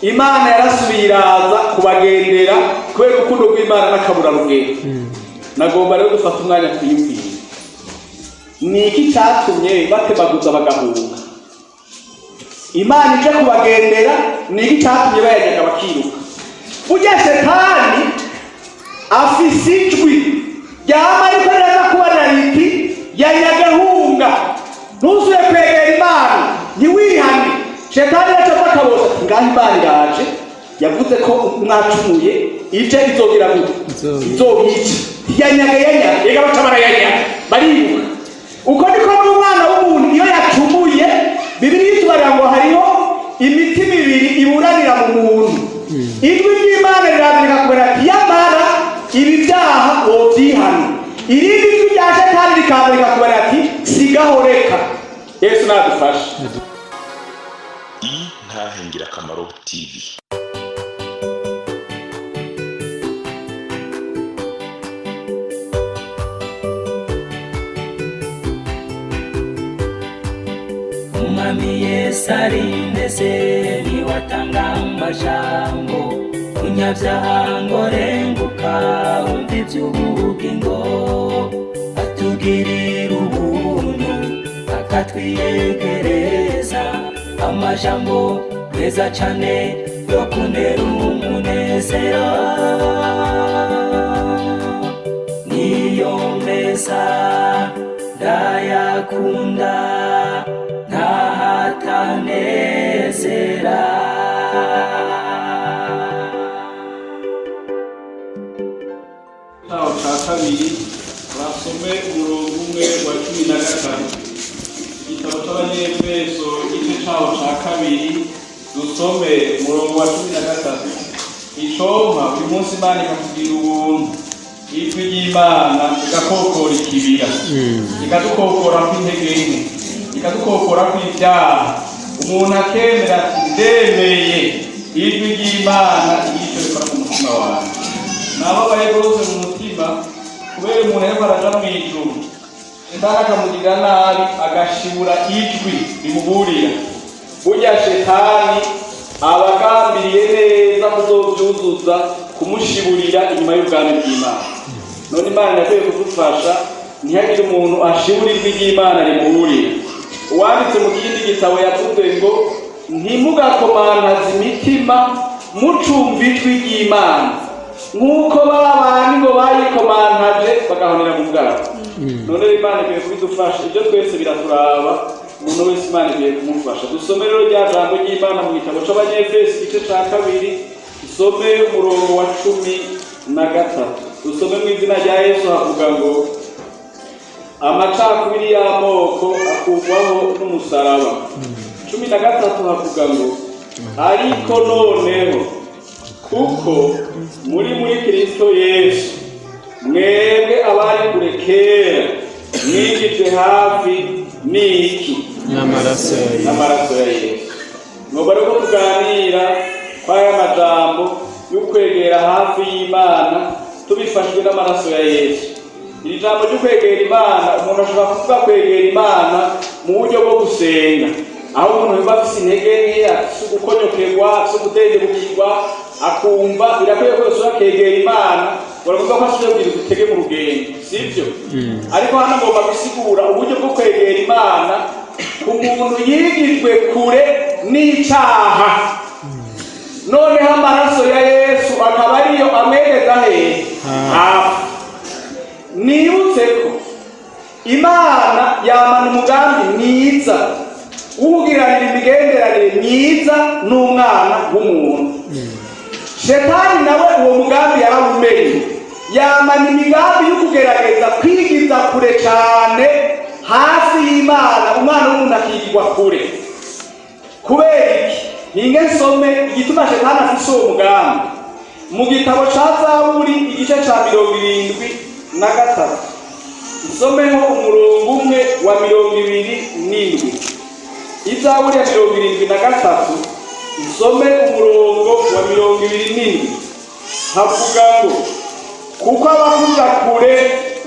Imana yarasubiye iraza kubagendera kubera urukundo rw'Imana n'akaburarugendo. Nagomba rero dufata umwanya twiyumvire: ni iki cyatumye batemaguza bagahunga? Imana ije kubagendera, ni iki cyatumye bayanyaga bakiruka? Burya Shetani afise ijwi ryama ariko riraza kubona riti: "Yanyagahunga, ntusubire kwegera Imana, ntiwihane." Shetani yaca aza akabosha ati: "Ngaho Imana iraje, yavuze ko mwacumuye, ije izogira gute?" Izobica. Izobica. Yanyaga, yanyaga, ega baca barayanyaga, bariruka. Uko niko n'umwana w'umuntu iyo yacumuye, Bibiliya itubarira ngo hariho imitima ibiri iburanira mu muntu. Ijwi ry'Imana riraza rikakubwira ati: "Yamara ibi byaha wobyihana." Irindi jwi rya Shetani rikaza rikakubwira ati: "Sigaho, reka." Yesu nadufashe. Intahe Ngirakamaro TV. Umwami Yesu ari ndetse niwe atanga amajambo: "Munyabyaha ngo renguka, wumva iby'ubugingo." Atugirira ubuntu, akatwiyegereza amajambo meza cane yo kuntera umunezero. Niyo meza ndayakunda, ntahatanezera. Cyaho cya kabiri, basome umurongo umwe wa 13. Igitabo cy'Abanyefeso, igice cyaho cya kabiri, dusome umurongo wa 13. Icompa uyu munsi Imana ikatubwira ubuntu, ijwi ry'Imana rigakokora ikibira, ikadukokora kw'intege nke, ikadukokora kw'ibyaha, umuntu akemera ati: "Ndemeye ijwi ry'Imana igira icyo rikora mu mutima wanjye." Nababaye rwose mu mutima kubera umuntu ariko araja mu ijuru, Shetani akamugirira nabi, agashibura ijwi rimuburira. Burya Shetani aba agambiriye neza kuzovyuzuza kumushiburira inyuma y'ubwami bw'Imana. None Imana irakwiye kudufasha, ntihagire umuntu ashibura ijwi ry'Imana rimuburira. Uwanditse mu kindi gitabo yavuze ngo: "Ntimugakomantaze imitima mucumva ijwi ry'Imana, nk'uko ba bandi ngo bayikomantaje bagahonera mu bwato." None rero Imana ikwiye kubidufasha. Ibyo twese biraturaba, umuntu wese Imana ikwiye kumufasha. Dusome rero rya jambo ry'Imana mu gitabo c'Abanyefesi, igice ca kabiri, dusome umurongo wa 13. Dusome mu izina rya Yesu. Havuga ngo: "Amacakubiri y'amoko akurwaho n'umusaraba." 13 havuga ngo: "Ariko noneho kuko muri Kristo Yesu, mwebwe abari kure kera mwigije hafi n'iki?" N'amaraso ya Yesu. N'amaraso ya Yesu. Nuko rero tuganira kw'aya majambo y'ukwegera hafi y'Imana tubifashijwe n'amaraso ya Yesu. Iri jambo ryo kwegera Imana, umuntu ashobora kuvuga kwegera Imana mu buryo bwo gusenga, aho umuntu yumva afise intege nke, afise ugukonyokerwa, afise ugutendebukirwa, akumva birakwiye ko yosubira akegera Imana. Baravuga ko asubiye kugira udutege mu rugendo, sibyo? Ariko hano ngomba gusigura uburyo bwo kwegera Imana ku muntu yigijwe kure n'icaha, noneho amaraso ya Yesu akaba ariyo amwegeza hehe? Hafi. Nibutse ko Imana yamana umugambi mwiza w'ukugiranira imigenderanire myiza n'umwana w'umuntu. Shetani nawe uwo mugambi yarawumenye, yamana imigambi yo kugerageza kwigiza kure cyane hafi y'Imana, umwana w'umuntu akigirwa kure. Kubera iki? Ninge nsome igituma Shetani afise uwo mugambi mu gitabo ca Zaburi, igice ca 73, nsomeho umurongo umwe wa 27. Izaburi ya 73, nsome umurongo wa 27. Havuga ngo: "Kuko abakuja kure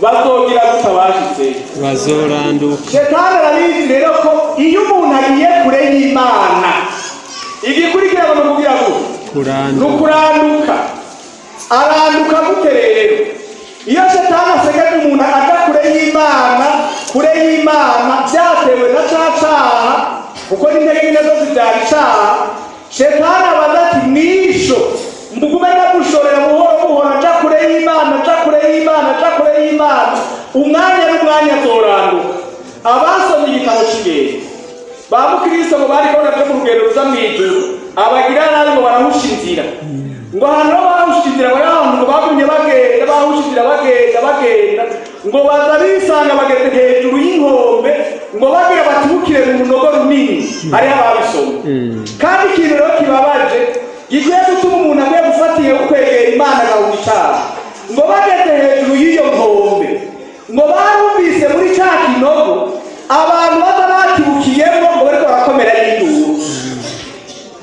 bazogira gutabashitse." Bazoranduka. Shetani arabizi rero ko iyo umuntu agiye kure y'Imana, igikurikira ngo ni ukugira ngo Ni Kuranduka. Ukuranduka. Aranduka gute rero? Iyo Shetani asegeje umuntu aja kure y'Imana, kure y'Imana byatewe na ca caha, kuko n'intege nyine zo zibyara icaha, Shetani abaza ati: "Nisho mbugume ndagushorera buhoro buhoro, aja kure y'Imana, aja kure y'Imana, aja kure y'Imana, umwanya n'umwanya azoranduka." Abasomye igitabo c'Ingenzi, ba mukristo ngo bariko baraja mu rugendo ruza mw'ijuru, abagira nabi ngo barahusha inzira, ngo ahantu ho bahusha inzira, ngo ari ahantu ngo bagumye bagenda bahusha inzira, bagenda bagenda, ngo baza bisanga bageze hejuru y'inkombe, ngo bagira batubukire mu runogo runini. Hariho ababisoma. Kandi ikintu rero kibabaje gikwiye gutuma umuntu akwiye gufatiye kwegera Imana agahunga icaha, ngo bageze hejuru y'iyo nkombe, ngo barumvise muri ca kinogo abantu baza batibukiyemo, ngo bariko barakomera y'induru.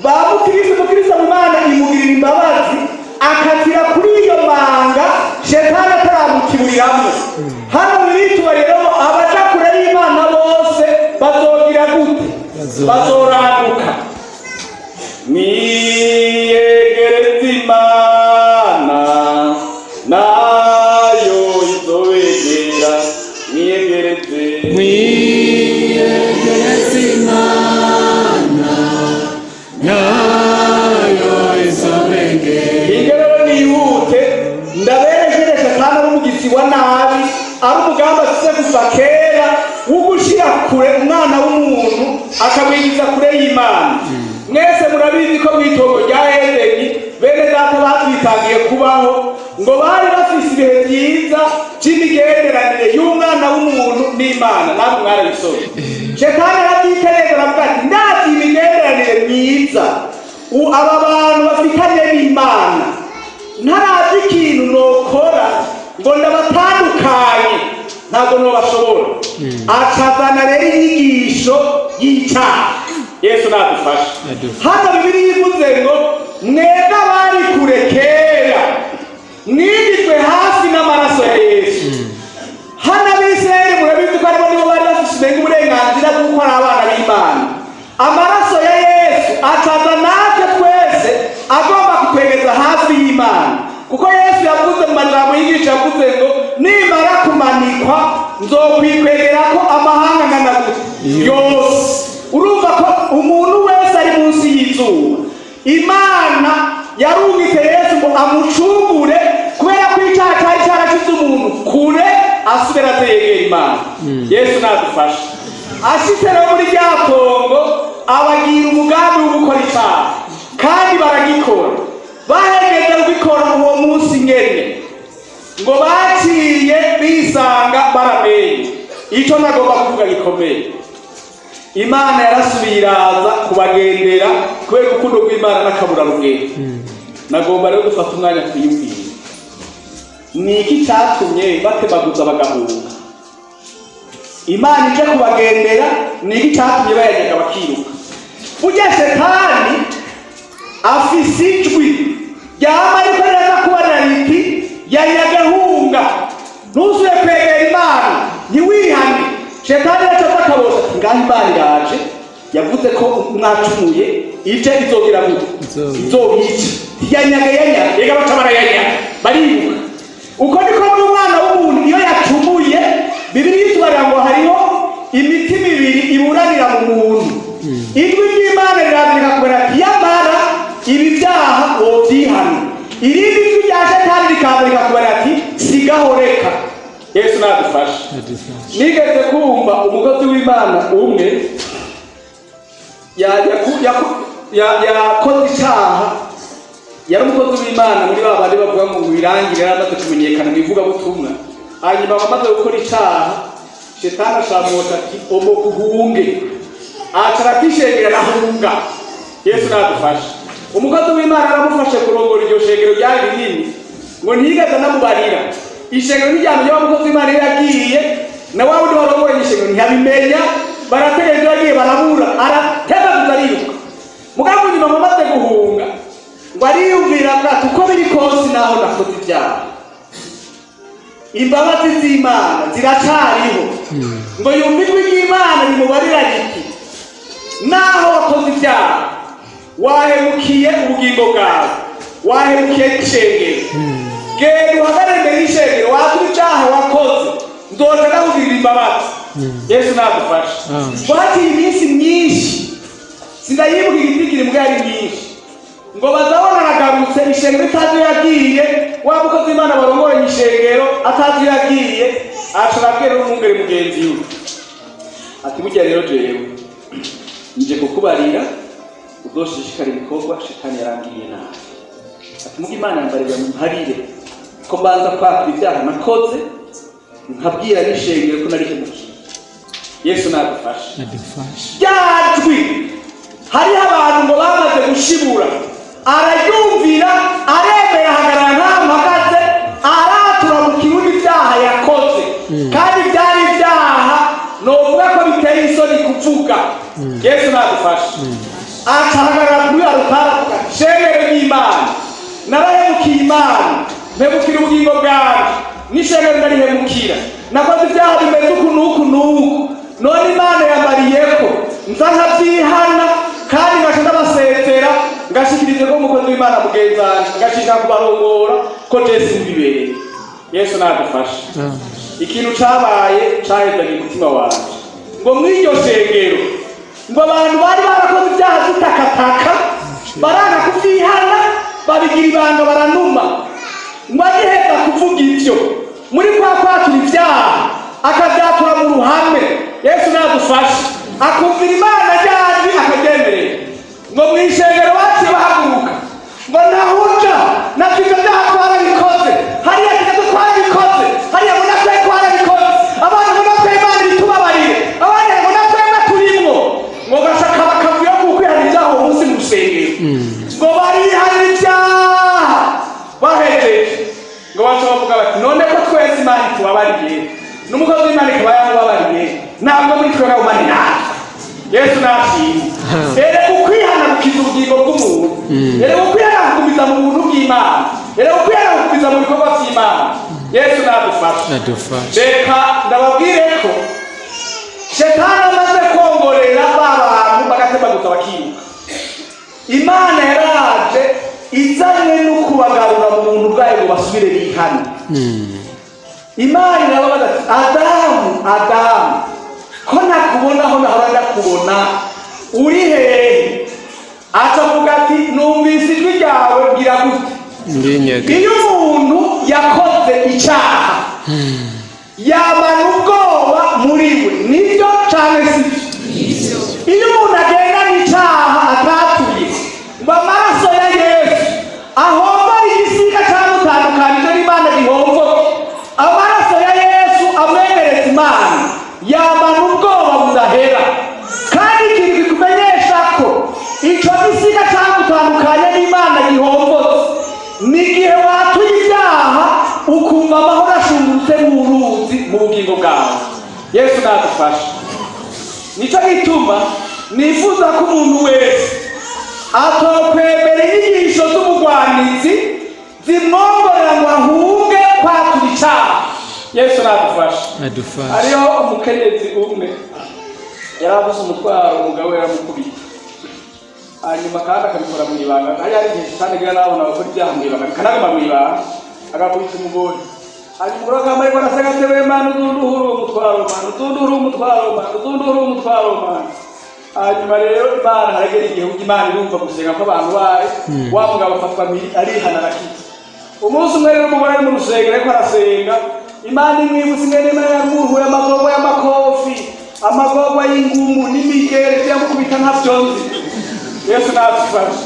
Ba mukristo, mukristo mu Mana imugirira imbabazi, akatira kuri iyo manga Shetani ataramukiburiramwo. Hano birituba rero ngo abaja kure y'Imana bose bazogira gute? Bazoranduka. Mwiyegereze Imana, nayo izobegera. Mwiyegereze. Mwiyegereze Imana, nayo izobegera. Hirya rero nihute ndaberejeje, Shetani ari umugizi wa nabi, ari umugambi afise kuva kera wo gushira kure umwana w'umuntu, akamwigiza kure y'Imana. Mwese murabizi ko mw'itongo rya Edeni bene data batwitangiye kubaho, ngo bari bafise ibihe byiza by'imigenderanire y'umwana w'umuntu n'Imana. Namwe mwarabisomye. Shetani arabyitegereza, aravuga ati: "Ndazi imigenderanire myiza aba bantu bafitanye n'Imana, ntarazi ikintu nokora ngo ndabatandukanye, ntabwo nobashobora." Acazana rero inyigisho y'icyaha. Yesu nadufashe. Adufashe. Hano Bibiliya ivuze ngo: "Mwebwe abari kure kera mwigijwe hafi n'amaraso ya Yesu." Hano Abisirayeli murabizi ko aribo nibo bari bafise umenga uburenganzira bw'uko ari abana b'Imana. Amaraso ya Yesu acaza natwe twese agomba kutwegeza hafi y'Imana, kuko Yesu yavuze mu majambo yigisha, yavuze ngo: "Nimara kumanikwa nzokwikwegerako amahanga angana gute yose." Urumva ko umuntu wese ari munsi y'izuba, Imana yarungitse Yesu ngo amucungure, kubera ko icyaha cyari cyarashize umuntu kure, asubira ategera Imana. Yesu nadufashe. Ashitse rero muri rya tongo, abagira umugambi wo gukora icyaha, kandi baragikora. Bahegeje kubikora uwo munsi nyene, ngo baciye bisanga baramenye. Icyo nagomba kuvuga gikomeye, Imana yarasubiye iraza kubagendera kubera urukundo rw'Imana n'akaburarugero. Nagomba rero gufata umwanya twiyumvire: ni iki cyatumye batemaguza bagahunga Imana ije kubagendera? Ni iki cyatumye bayanyaga bakiruka? Burya Shetani afise ijwi ryama ariko riraza kubarira riti: "Yanyagahunga, ntusubire kwegera Imana, ntiwihane." Shetani yaca akabosha ati: "Ngaho Imana iraje, yavuze ko mwacumuye, ije izogira gute?" Izobica. Yanyaga, yanyaga, reka baca barayanyaga, bariruka. Uko niko n'umwana w'umuntu iyo yacumuye, Bibiliya itubarira ngo hariho imitima ibiri iburanira mu muntu. Ijwi ry'Imana rirandika kubera ati: "Yamara ibi byaha wobyihana." Irindi jwi rya Shetani rikaza rikakubara ati: "Sigaho, reka." Yesu nadufashe. Nigeze kumva umukozi w'Imana umwe yakoze icyaha. Yari umukozi w'Imana muri ba bandi bavuga ngo wirangire, yari amaze kumenyekana mu ivugabutumwa. Hanyuma amaze gukora icyaha, Shetani ashamota ati: "Omoka uhunge." Aca arakishengera, arahunga. Yesu nadufashe. Umukozi w'Imana aramufashe kurongora iryo shengero ryari rinini, ngo ntiyigeze anamubarira. Ishengero ntiryamenye wa mukozi w'Imana iyo yagiye, na wa wundi warongoye ishengero ntiyabimenya. Barategereza iyo yagiye, barabura, arategaguza, ariruka. Mugabo nyuma mumaze guhunga, ngo ariyumvira ati: "Uko biri kose, naho nakoze ibyaha, imbabazi z'Imana ziracariho." Ngo yumve ijwi ry'Imana rimubarira riti: "Naho wakoze ibyaha, wahemukiye ubugingo." Ubugingo bwawe, wahemukiye n'ishengero. Genda uhagarare imbere y'ishengero, watura icyaha wakoze, nzoca ndakugirira imbabazi. Yesu nagufasha. Waciye iminsi myinshi, sindayibuka igitigiri, mbwa yari myinshi. Ngo bazabona aragarutse, ishengero itazi iyo yagiye, wa mukozi w'Imana barongoranye ishengero atazi iyo yagiye. Ashobora kubwira n'umwungere mugenzi we ati: "Burya rero jewe nje kukubarira uzoshishikara ibikorwa, Shetani yarangiriye nabi." Ati: "Muga Imana yambarira mparire ko mbanza kwakira ibyaha nakoze, nkabwira n'ishengero ko narihemukiye." Yesu nagufasha. Adufashe. Ryajwi hariho abantu ngo bamaze gushibura, araryumvira, aremera, ahagarara nkaho mpagaze, aratura mu Kirundi ibyaha yakoze, kandi byari ibyaha novuga ko biteye isoni kuvuga. Yesu nagufasha. Acahagarara kuri arutara avuga: "Shengero ry'Imana, narahemukiye Imana, mpemukira ubugingo bwanjye n'ishengero ndarihemukira. Nakoze ibyaha bimeze uku n'uku n'uku. None Imana yambariyeko nza nkabyihana, kandi ngaca ndabasezera, ngashikirize ko umukozi w'Imana mugenzi wanje, ngashika kubarongora ko jesi mbibereye." Yesu nagufasha. Ikintu cabaye cahezanye umutima wanje, ngo mw'iryo shengero ngo abantu bari barakoze ibyaha by'itakataka baranga kuvyihana, babigira ibanga, baranuma. Ngo agiheza kuvuga ivyo, muri kwa kwatura ibyaha, akavyatura mu ruhame, Yesu nagufashe, akumvira Imana ryajwi akaryemerera, ngo mw'ishengero baciye bahaguruka ngo: "Ntahuja natwe, ivyo byaha twarabikoze, hariya tugeze twarabikoze, hariya ngo natwe twarabikoze, abandi ngo natwe Imana ibitubabarire, abandi ngo natwe turimwo." Ngo gashaka bakavuyo kukwihana ibyaha uwo munsi mu rusengero. Ngo barihanira ibyaha, bahejeje ngo baca bavuga bati: "None ko twese Imana itubabariye, n'umukozi w'Imana ikaba yamubabariye, ntabwo muri twe gahumane natwe." Yesu nashimwe. Erega ukwihana gukiza ubugingo bw'umuntu, erega ukwihana kugumiza mu buntu bw'Imana, erega ukwihana kugumiza mu bikorwa by'Imana. Yesu nadufashe. Adufashe. Reka ndababwire ko Shetani amaze kongorera ba bantu bagatembaguza bakiruka, Imana yaraje izanywe no kubagarura mu buntu bwayo ngo basubire bihane. Imana irababaza ati: "Adamu, Adamu, ko nakubonaho nahora ndakubona, uri hehe?" Acavuga ati: "Numvise ijwi ryawe, ngira gute?" Ndinyega. Iyo umuntu yakoze icyaha yamana ubwoba muri we, nibyo cyane, sibyo? Iyo umuntu agendana icyaha atatuye, ngo amaraso ya Yesu ahombora igisiga cyamutandukanije n'Imana gihomboke, amaraso ya Yesu amwemereza Imana, yamana ubwoba budahera. Kandi ikintu kikumenyesha ko icyo gisiga cyagutandukanye n'Imana gihombotse ni igihe watuye ibyaha, ukumva amahoro ashungurutse nk'uruzi mu bugingo bwawe. Yesu nagufasha. Nicyo gituma nifuza ko umuntu wese atokwemera inyigisho z'umugwanizi zimwongorera ngo ahunge kwatura icyaha. Yesu nagufasha. Adufashe. Hariho umukenyezi umwe yari afise umutwaro, umugabo yaramukubita, hanyuma kandi akabikora mu ibanga. Hari igihe Satani agira n'abana bakora ibyaha mu ibanga, bikanaguma mu ibanga. Agakubita umugore, hanyuma umugore akaba ariko arasega ati: "We Mana, uzunduhure uwo mutwaro, Mana, uzunduhure umutwaro, Mana, uzunduhure umutwaro, Mana." Hanyuma rero Imana, haragera igihe burya Imana irumva gusenga kw'abantu bayo. Wa mugabo afatwa mpiri, arihana, arakiza. Umunsi umwe rero umugore ari mu rusengero ariko arasenga, Imana imwibutsa ingene Imana yamuhuye amagorwa y'amakofi, amagorwa y'ingumu n'imigere byamukubita ntavyo nzi. Yesu nadufashe.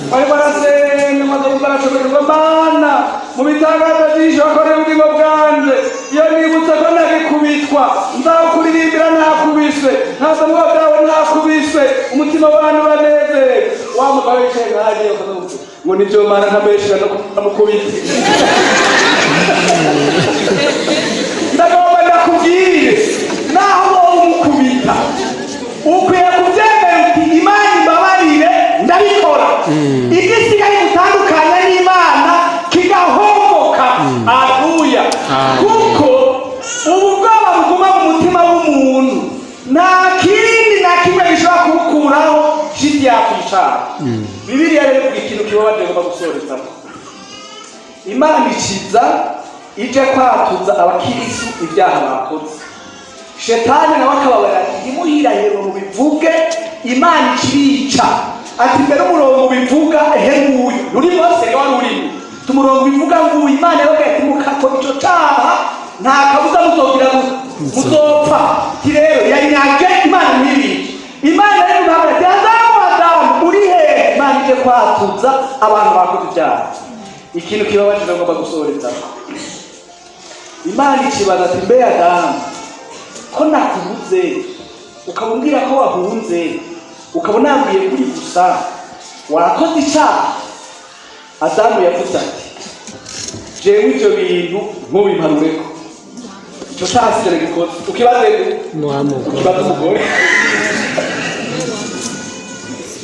Bariko barasenga, maze barashoberwa: "Mana, mu bitangaza byinshi wakoreye ubugingo bwanje, iyo nibutse ko nagikubitwa, nzakuririmbira ntakubiswe, nkaza mu bwawe ntakubiswe, umutima wanyu uranezerewe." Wa mugabo yicaye nkahagiye ngo: "Nivyo Mana, ntabeshera no kumukubita." Ndagomba ndakubwire, naho wowe umukubita, ukwiye kubyemera uti: "Imana imbabarire, ndabikora." Igisigaye gutandukanya n'Imana kigahomboka aduya, kuko ubu bwoba buguma mu mutima w'umuntu, nta kindi na kimwe gishobora kubukuraho shiti yakwicara. Bibiliya. Bibiliya rero ivuga ikintu kibabaje ngomba gusorezamo. Imana iciza ije kwatuza abakirisu ibyaha bakoze, Shetani nawe akababara ati: "Ntimuhirahire ngo mubivuge, Imana ikirica." Ati: "Mbere umurongo ubivuga ehe nguyu ruri Mose wari urimo tumurongo ubivuga nguyu." Imana yababwiye ati: "Mukakora ico caha, nta kabuza muzogira ngo muzopfa." Ati rero yanyage Imana ntibice. Imana rero imuhamagara ati: "Adamu, Adamu, uri hehe?" Imana ije kwatuza abantu bakoze ibyaha. Ikintu kibabaje ngomba gusoreza, Imana ikibaza ati: "Mbe Adamu, ko nakubuze, ukaba umbwira ko wahunze, ukaba unambwiye kuri gusa wakoze icyaha?" Adamu yavuze ati: "Jewe ivyo bintu ntubimpanureko, ico caha sije nagikoze, ukibaze ukibaze umugore."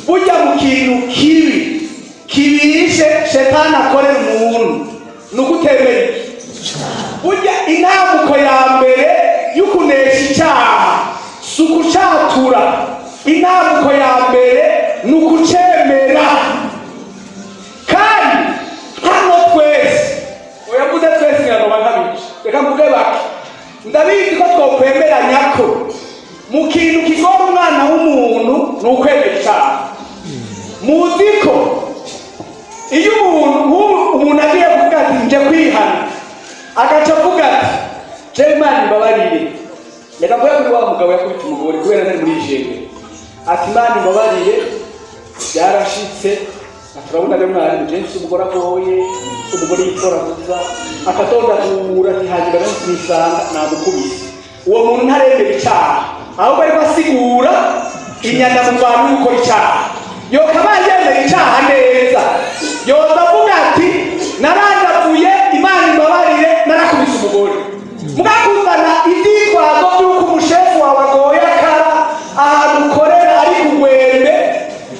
Burya mu kintu kibi kibishe Shetani akorera umuntu ni ukutemera iki. Burya intambuko ya mbere y'ukunesha icyaha si ukucatura, intambuko ya mbere ni ukucemera. Kandi hano twese, oya, mvuze twese nkanoba nkabije, reka mvuge bake. Ndabizi ko twokwemeranya ko mu kintu kigora umwana w'umuntu ni ukwemera icyaha. Muzi ko iyo umuntu nk'ubu, umuntu agiye kuvuga ati: "Nje kwihana", agaca avuga ati: "Jewe Imana imbabarire." Reka mvuge kuri wa mugabo yakubita umugore, kubera nari muri jene. Ati: "Imana imbabarire, byarashitse." Ati: "Urabona rero mwarimu, je mfise umugore agoye, umugore yitoraguza, akatondagura." Ati: "Hanyuma rero nisanga namukubise." Uwo muntu ntaremera icaha, ahubwo ariko asigura inyandamuvano yo gukora icaha. Yokaba yemera icaha neza, yoza avuga ati: "Narandavuye, Imana imbabarire, narakubise umugore." Mugakuzana ivyitwazo vy'uko umushefu wawe agoye akara, ahantu ukorera ari kugwembe,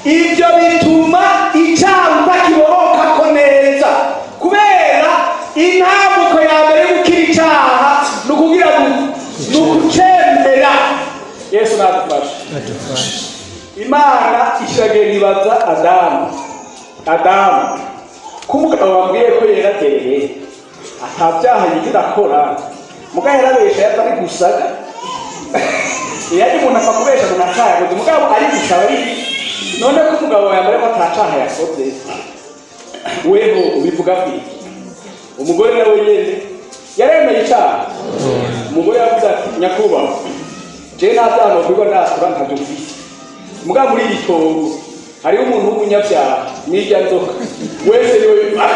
ivyo bituma icaha utakibohokako neza, kubera intambuko ya mbere yo gukira icaha ni ukugira ngo ni ukucemera. Yesu nadufashe. Imana ishiragenda ibaza Adamu: "Adamu, ko umugabo wambwiye ko yeratereye atabyaha yigeze akora?" Mugabo yarabesha, yaza ari gusaga. Iyo ari umuntu apfa kubesha ngo nta caha yakoze, mugabo ari gusaba ari none ko umugabo yambare ko ata caha yakoze, weho ubivuga kwiki? Umugore nawe nyene yaremeye icaha. Umugore yavuze ati: "Nyakubahwa, je nta vyaha nokwirwa ndatura, ntavyo mfise. Mugabo muri iri tongo hariho umuntu w'umunyabyaha n'irya nzoka wese niwe biva."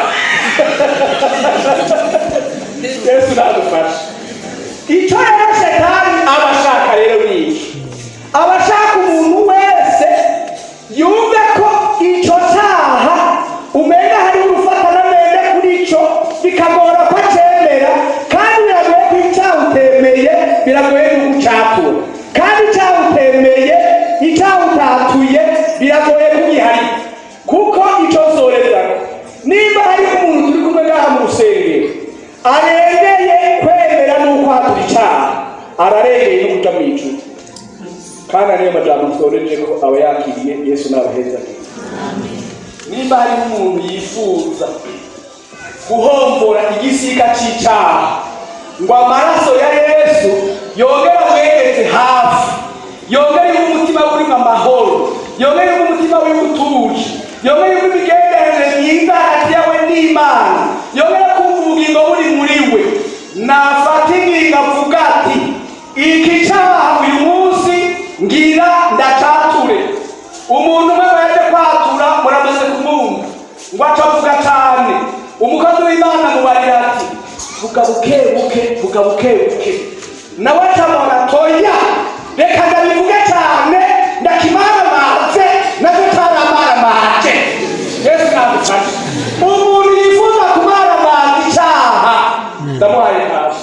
Yesu nadufashe. Icyo rero Shetani aba ashaka rero ni iki? Aba ashaka umuntu wese yumve ko icyo cyaha umenga hariho urufatanamende kuri cyo, bikagora ko acemera. Kandi biragoye ko icyaha utemeye, biragoye no kucatura. Kandi icyaha utemeye, icyaha utatuye, biragoye kugiharika. Kuko icyo nsoreza, nimba hari umuntu turi kumwe ngaha mu rusengero arengeye kwemera n'ukwatura icyaha, ararengeye no kuja mu ijuru. Kandi ariyo majambo nsoreje ko aba yakiriye Yesu n'abaheza. Nimba harimo umuntu yifuza guhombora igisika c'icaha ngo amaraso ya Yesu yongere amwegeze hafi, yongere yuba umutima urimo amahoro, yongere yuba umutima wiwe utuje, yongere yuba imigenderanire myiza hagati yawe n'Imana, yongere kumva ubugingo buri muri we, nafata ingingo avuga ati: "Iki cyaha uyu munsi ngira ndacature." Umuntu umwe yaje kwatura, muramaze kumwumva ngo aca avuga cyane. Umukozi w'Imana mubarira ati: "Vuga buke buke, vuga buke buke." Nawe acamona: "Toya, reka ndabivuge cyane, ndakimaramaze nacyo cyaramaramaje." Yesu nadufashe. Umuntu yifuza kumaramaza icyaha, ndamuhaye ikaze.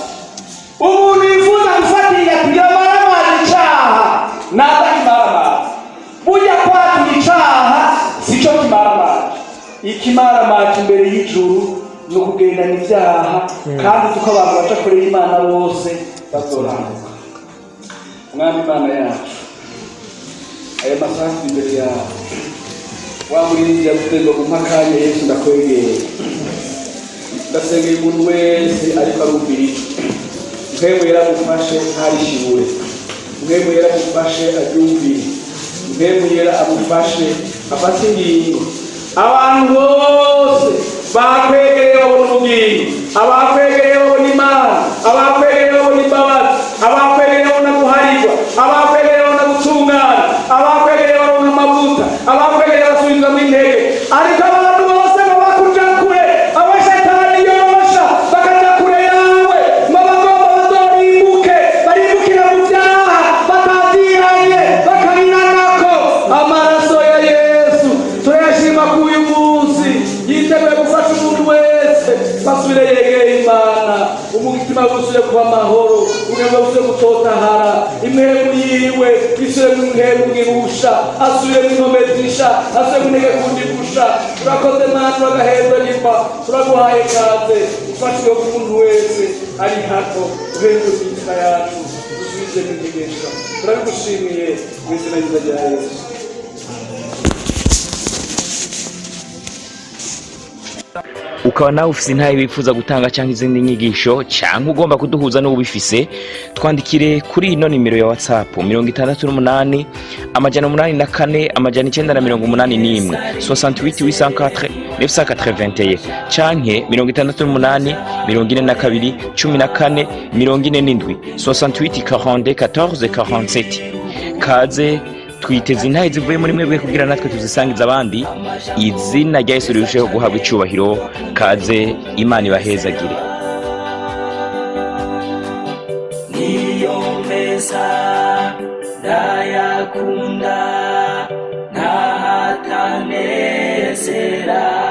Umuntu yifuza gufatira kugira amaramaza icyaha, naza kimaramaza. Burya kwatura icyaha sico kimaramaje. Ikimaramaje imbere y'ijuru ni ukugendana ibyaha. Kandi uzi ko abantu baca kure y'Imana bose bazoranguka. Mwami Imana yacu, aya masaha turi imbere yawe. Wa muririmbyi yavuze ngo umpa akanya Yesu ndakwegeye. Ndasengeye umuntu wese ariko arumvira ijwi. Mpwemu yaramufashe ntarishibure, Mpwemu yaramufashe aryumvire, Mpwemu yera amufashe afate ingingo. Abantu bose bakwegereye babona ubugingo, abakwegereye babona Imana, abakwegereye babona imbabazi, abakwegereye babona guharirwa, abakwegereye babona gutungana, abakwegereye babona amavuta, abakwegereye basubizwamo intege. Ariko abantu bose ngo bakuja kure, abo Shetani yorosha bakaja kure yawe, ngo bagomba bazorimbuke, barimbukira mu byaha batabyihanye bakabinanako. Amaraso ya Yesu turayashima ko uyu munsi yiteguye gufasha umuntu wese basubire yegeye Imana, umutima wuzuye kuba amahoro, ubwenge busuye gutotahara, impwemu yiwe isubire mu mpwemu ngirusha, asubire mu nkombe zisha, asubire mu ntege kundi gusha. Turakoze Mana, turagaheza nyuma, turaguhaye kaze ufashwe ku muntu wese ari hano, uheze imitima yacu, dusubize mu ntegesha. Turabigushimiye mu izina ryiza rya Yesu. Ukaba nawe ufise intahe wifuza gutanga cyangwa izindi nyigisho cyangwa ugomba kuduhuza n'ubifise, twandikire kuri ino nimero ya WhatsApp: 68 804 981, 68 804 981, canke 68 42 14 47, 68 42 14 47. Kaze, twiteze intahe zivuye muri mwebwe kugira natwe tuzisangize abandi, izina rya Yesu rirusheho guhabwa icubahiro. Kaze, Imana ibahezagire. Niyo meza ndayakunda, ntahatanezera.